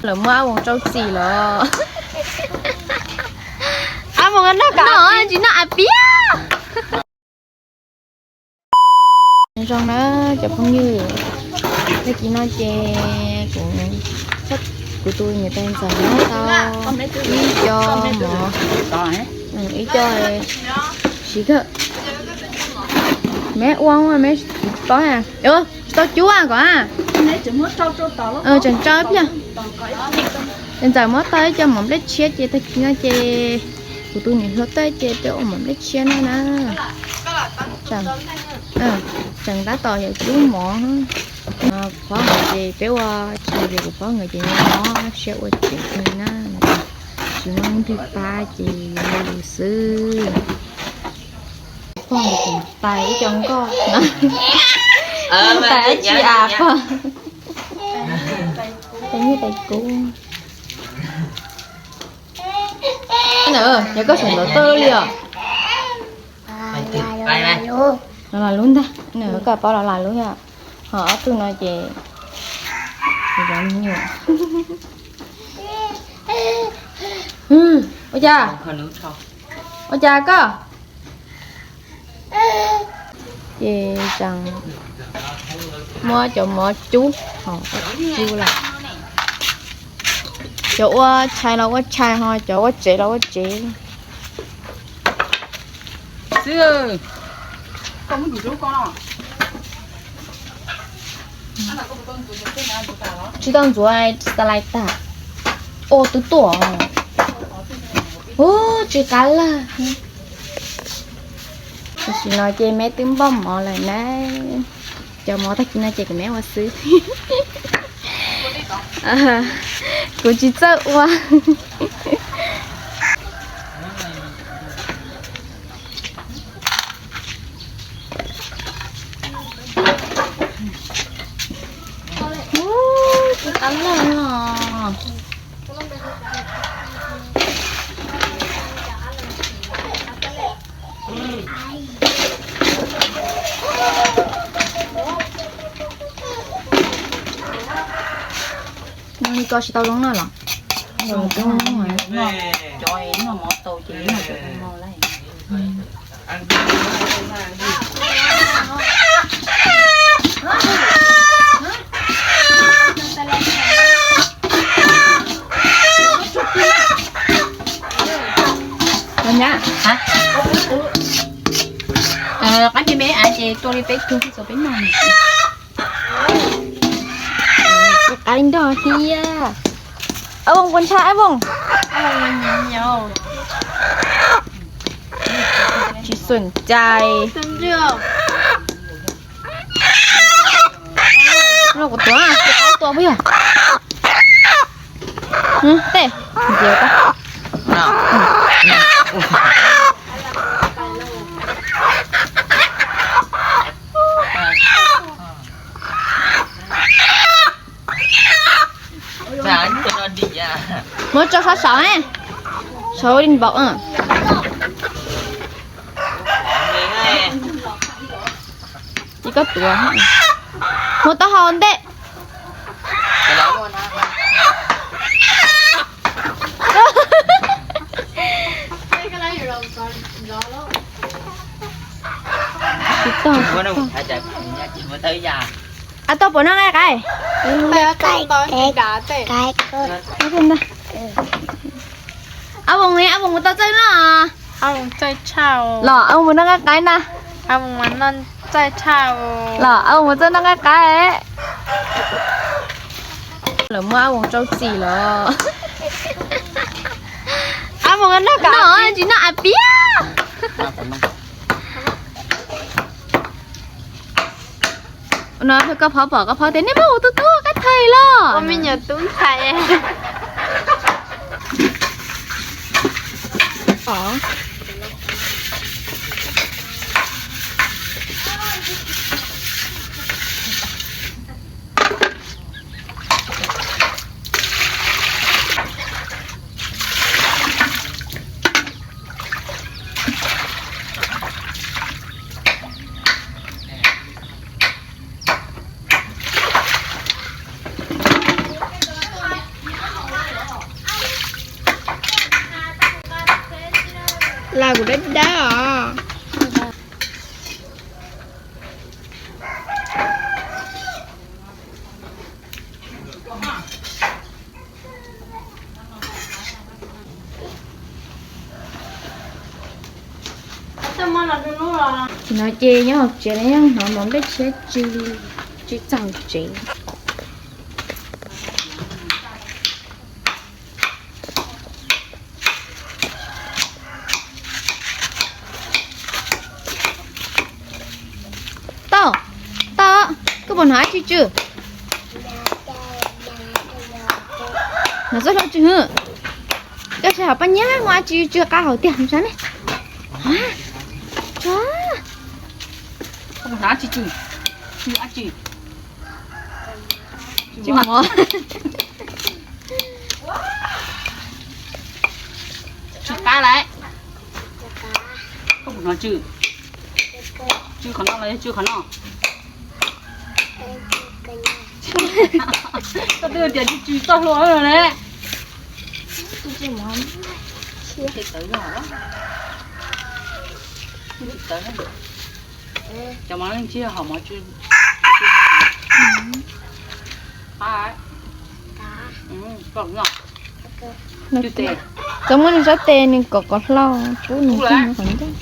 Lawv muab Ab Voos rau txim los. Ab Voos noj, tsis noj a piab. Zoo na cov phooj ywg, tag kis no ces kuv, kuv tus niam tais ntxawm muab tau ib co mov, ib co siv kawg. Meb ua meb tsis paub, tsis tau cub kom. Tseem tso ib pliag. Tais ntxawm muab tau ib co mov nplej tshiab ces tag kis no ces kuv tus niam hluas tuaj ces peb ua mov nplej tshiab no na. Tseem tab tom yuav cub mov. Phob nkawd ces peb ua tshais ces kuv phob nkawd ces nyob siab ua tsev li na. Tsis muaj leej twg pab ces yuav ua lus xwb. Pog tais ib co nkoj. Tais dab tsi a pog? Tais nyiaj tais kub. Yog koj saum ntawd tawj li os. Los lam lub ntag, koj paub los lam lub thiab. Ho ob tug no ces, ua cas, ua cas koj? Ces tseem muab cov mov cub, cub lawm. Cov ua tshais los ua tshais, ho cov ua tsev los ua tsev. Tsis tau ntxuav, xa lais tag. Ua twb tuaj. Ub, tsis qab lawg. Tam sim no ces meb twb npoj mov lawm na. Cov mov tag kis no ces kuv meb ua xwb. Kuv tsis txawj ua. Ub, tsis qab lawg os. Noj li ko tsis tau zoo noj los? Cov noj mov tau ces noj tau mov lawm. Qab ntsej me a ces tua li peb tug txog peb noj. Qaib nrog thiab. Ab Voos puas ntshai Ab Voos? Tsis xum cai. Los kuv tuav, kuv qaib tua puas yog? Tej, ntiav tau. Muab tso sab saud, saud li npaum. Ces koj tuav, muab taub hau ntej. Tsis tau. Ab Tooj puas noj nqaij qaib? Ab Voos ne, Ab Voos mus tau txawj noj los? Ab Voos mus noj nqaij qaib na. Los Ab Voos mus txawj noj nqaij qaib. Lawv muab Ab Voos rau txim los. Ab Voos noj, tsis noj a piab. No koj phob pom koj phob tias nej muab kuv tus tub ua kab thais los. Ua me nyuam tub ntxhais. Peb dawb os. Tsis no ces nyob hauv tsev no yeej hnov mov nplej tshiab tsw li, tsw txog tsev. Tau, tau, koj puas hnov dab tsi tsw? Hnov txoj hlua tsw hwb. Koj saib hauv paj nyab muaj dab tsi tsw qab hauv tiag mus saib ne. Koj puas hnov dab tsi tsw? Tsw dab tsi? Tsw mov. Tsw qab lawm. Koj puas hnov tsw? Tsw qhov no los yog tsw qhov no? Koj twb tias tsw tsw txoj hlua lawm ne. Cov mov leej tsib hom mov tsw. Txhob muab nws sab tes, nws kom qos hlau pub nws qhov ncauj.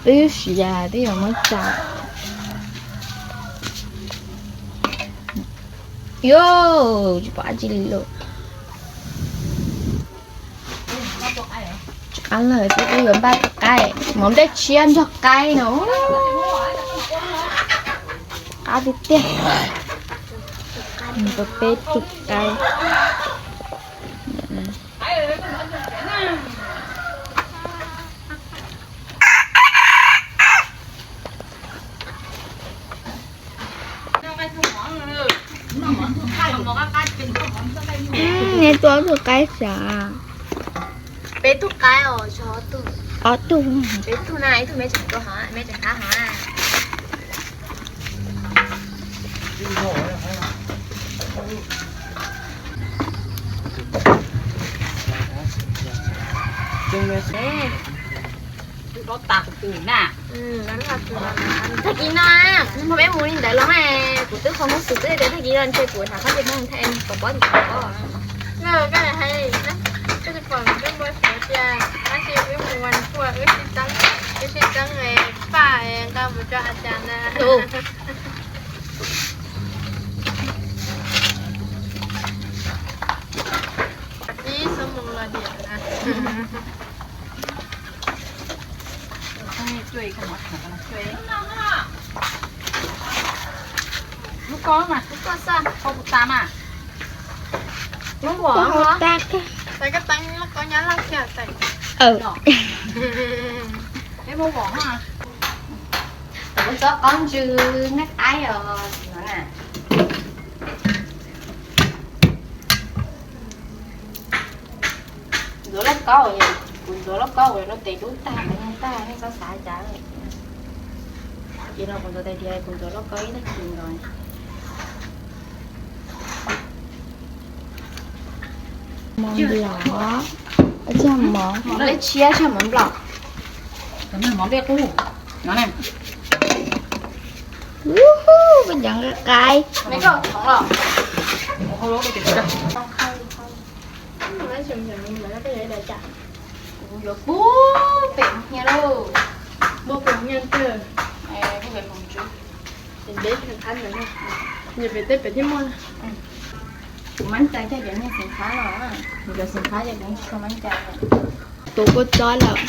Twb siav twb yuav muab tsa. Yuav tsis pom dab tsi li lawm. Tsw qab lawm, twb yuav npaj tus qaib, mov nplej tshiab nrog qaib no. Qab tiag tiag. Peb tus qaib. Nej tua ob tug qaib sav? Peb tug qaib os, ob tug. Ob tug. Peb tug na, ib tug me tseem tua hov, me tseem qab hov. Tag kis no, peb mus li ntawd los, kuv twb qhov muab xwm twb tias tag kis no ntshe kuv hnav qhob cij Hmoob thaij pom pob tim pob. Koj hais, koj tsis pom kuv twb npau suav tias tab sis wb mus ua kuaj wb sib txeeb, wb sib txeeb paj nqa mus rau a cas na. Ib xuab moos los diam na. Lub koj mas, lub koj xwb, koj kuv tas mas. Lub vos tas koj. Tais koj teeb lub koj nyab laj kiag tais. Peb muab vos mas. Kuv txob qaub ntsws nqaij qaib os no na. Ntxuav lauj kaub, kuv ntxuav lauj kaub ua rau tes dub tag ntug tag, nej txhob xav cas. Ces no kuv ntxuav tais diav, kuv ntxuav lauj kaub ib tag kis nkaus. Mov nplaum, tsis mov, mov nplej tshiab tsis mov nplaum. Mov nplej qub no ne. Koj ncav nqaij. Kuv yuav pub pem hnia lauj. Pub pem hnia twg? Pub pem hmoov tswb. Pem teb pem thiab muaj. Kuv mab cai coj cov niag xeev qhab los, kuv cov xeev qhab ces kuv tsis tshua mab cai. Tus kua txob lawm.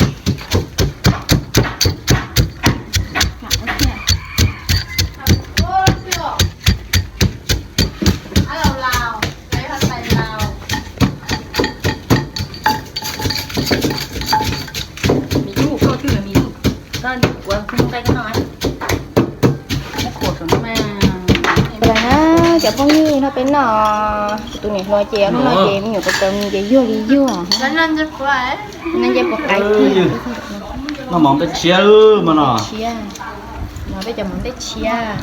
Me tub, koj twb me tub, koj kuv hu nqaij koj noj. Muab khuam saum no mas. Cov phooj ywg, nrog peb noj, kuv tus niam hluas ces hnub no ces me nyuam kawm kawm ces yuag li yuag. Noj ncej puas qais thiab. Noj mov nplej tshiab mas no. Tshiab, no peb cov mov nplej tshiab.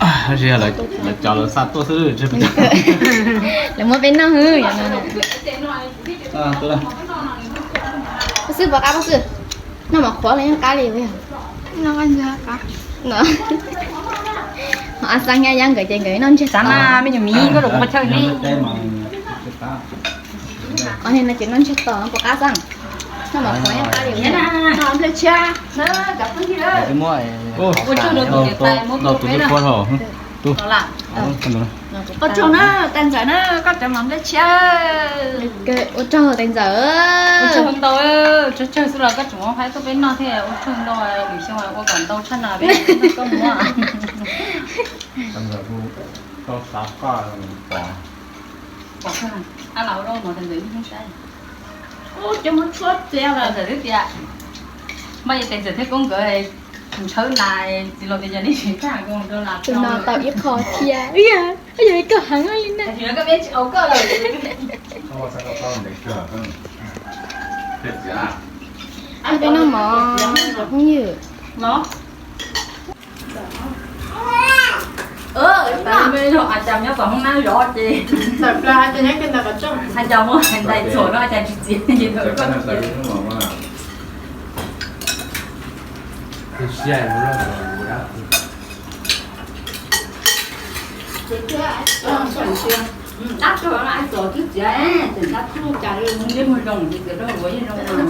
Lawv cov lawv xa tuaj xwb. Lawv muab peb noj hwb. Pab Xwb, puas qab Pab Xwb? Noj mov qhuav los yeej qab li. Ho Ab Xab Nyab Yab nkawd ces nkawd noj ntsiag to na, me nyuam miv koj los kuv pov chaw li. Os, no ces noj ntsiag to puas qab xwb? Noj mov qhuav yeej qab li. Noj nplej tshiab. Ua tsaug rau tus niam tais muab peb na. Ua tsaug na, tais ntxawm na, koj cov mov nplej tshiab. Ua tsaug tais ntxawm. Ua tsaug ntau, tsawg tsawg xwb los koj tseem muab faib tuaj peb noj thiab, ua tsaug ntau, lwm xyoo ua kom ntau tshaj no peb koj muab. Pom, ab, los ua rau mov tais ntxawm ib hnub saib. Ub, cov muab tshuab txias lawm. Tais ntxawm twb tias, Maj Yej, tais ntxawm thiab koob nkawd ntshawb nas, txiv laus tias yog nej tsis tag koj mus rau las. Tus no tau ib qho thiab. Yog koj heev li na. Peb noj mov phooj ywg. Cas nyob tom hoob nab zov ces, cas muab hais ntais txhuam no cas tsis txiav ces tau koj txiav. Dab tuag no ai txom twb txiav, tseem dab tuag cas li, yeej muag zoo ces txiav rau hauv yeej zoo no.